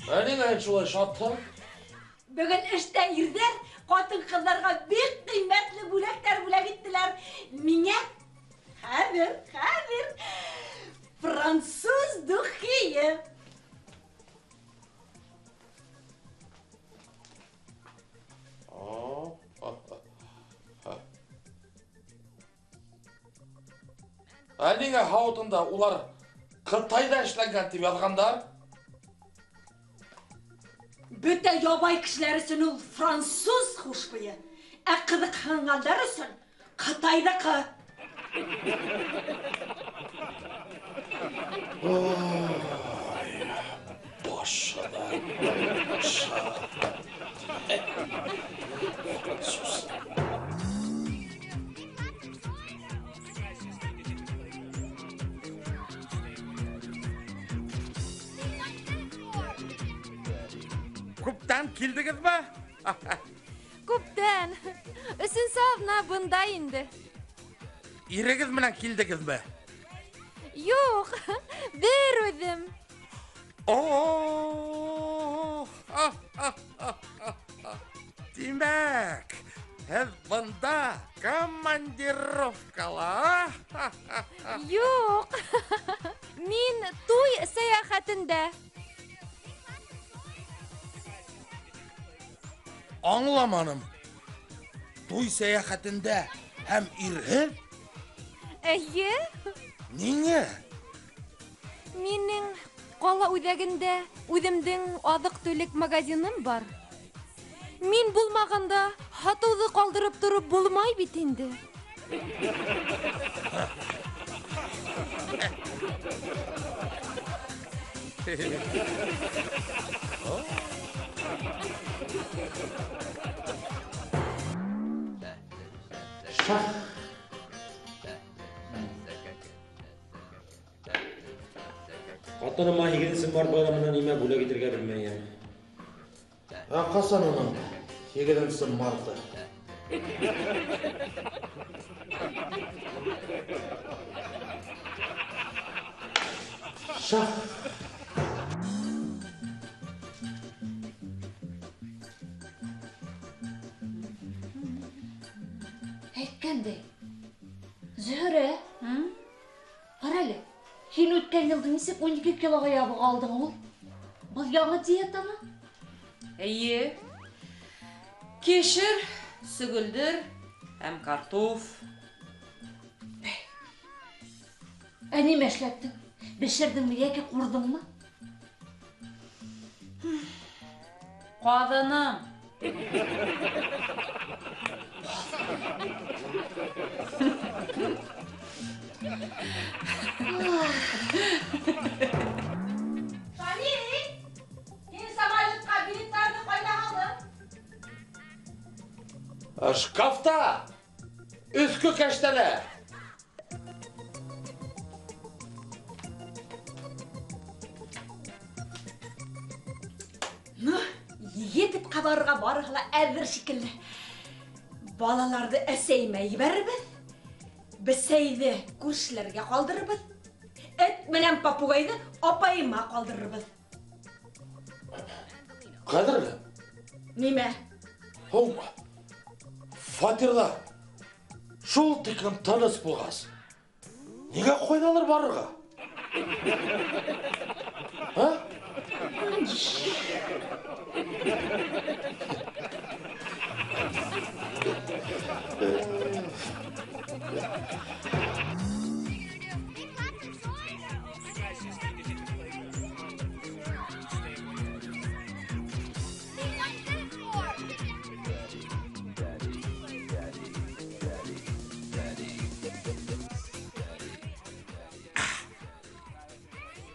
Ә ниңә һин шулай шатһың? Бөгөн эштә ирҙәр ҡатын-ҡыҙҙарға бик ҡиммәтле бүләктәр бүләк иттеләр. Миңә хәҙер, хәҙер француз духийы. Ә ниңә һауытында улар Ҡытайҙа эшләнгән тип яҙғандар? Бөтә ябай кешеләр өсөн ул француз хушбуйы, ә ҡыҙыҡһынғандар өсөн ҡытайҙыҡы. Ой, башы да башы. Француз. Күптән килдегеҙме? Күптән. Өсөнсө аҙна бында инде. Ирегеҙ менән килдегеҙме? Юҡ, бер үҙем. Тимәк, һеҙ бында командировкала? Юҡ, мин туй сәйәхәтендә. Аңламаным. Туй сәйәхәтендә һәм ирһеҙ? Эйе. Ниңә? Минең ҡала үҙәгендә үҙемдең аҙыҡ-түлек магазиным бар. Мин булмағанда һатыуҙы ҡалдырып тороп булмай бит инде. Шах. Ҡатыныма 8 март байрамына нимә бүләк итергә белмәйем. Ә ҡасан уның 8 марты? Шах. Әйткәндәй, Зөһрә, ҡара әле, һин үткән йылда нисек 12 килоға ябыға алдың ул? Был яңы диетамы? Эйе. Кешер, сөгөлдөр һәм картоф. Ә нимә эшләттең? Бешерҙеңме йәки ҡурҙыңмы? Ҡаҙыным. Шамил, һин самолетҡа билеттарҙы ҡайҙа һалдың? Шкафта, өҫкө кәштәлә. Ну, Египетҡа барырға барыһы ла әҙер шикелле. Балаларҙы әсәйемә ебәрербеҙ, бесәйҙе күршеләргә ҡалдырырбыҙ, эт менән попугайҙы апайыма ҡалдырырбыҙ. Ҡәҙерле. Нимә? Һуң, фатирҙа шул тиклем тыныс булғас, нигә ҡайҙалыр барырға? Һа?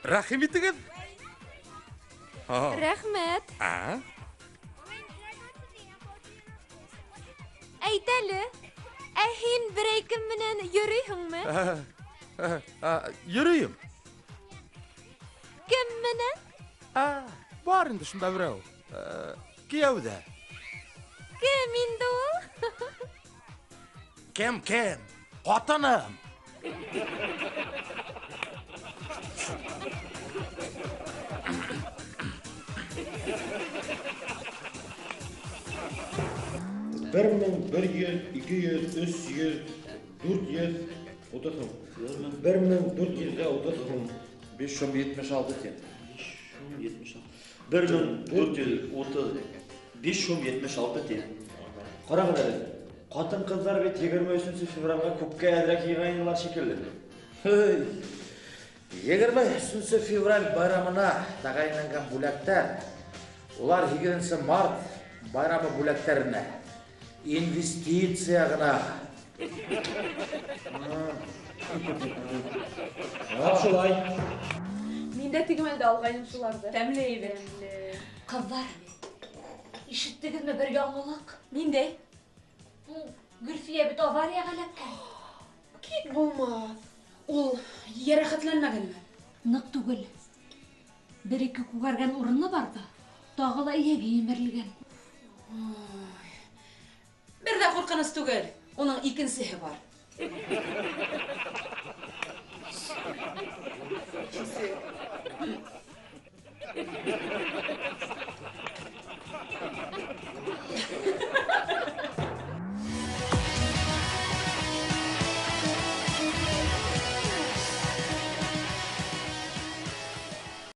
Рәхим итегеҙ. Рәхмәт. Әйт әле, ә һин берәй кем менән йөрөйһөңмө? Йөрөйөм. Кем менән? Бар инде шунда берәү. Кейәүҙә. Кем инде ул? Кем, кем? Ҡатыным. 1100, 200, 300, 430 һум. 1430 һум. 5 сум 76 тиен. 5 сум 76. 1435 сум 76 тиен. Ҡарағыҙ әле, ҡатын-ҡыҙҙар бит 23 февралгә күпкә әҙерәк йыйғайнылар шикелле. Һей. 23 февраль байрамына тәғәйенләнгән бүләктәр, улар 8 март байрамы бүләктәренә инвестиция ғына. Шулай. Мин дә теге мәлдә алғайным шуларҙы. Тәмле ине. Ҡыҙҙар, ишеттегеҙме бер яңылыҡ? Ниндәй? Гөлфиә бит аварияға эләккән. Кит булмаҫ. Ул йәрәхәтләнмәгәнме? Ныҡ түгел. Бер-ике күгәргән урыны бар ҙа, тағы ла эйәге емерелгән. Бер ҙә ҡурҡыныс түгел. Уның икенсеһе бар.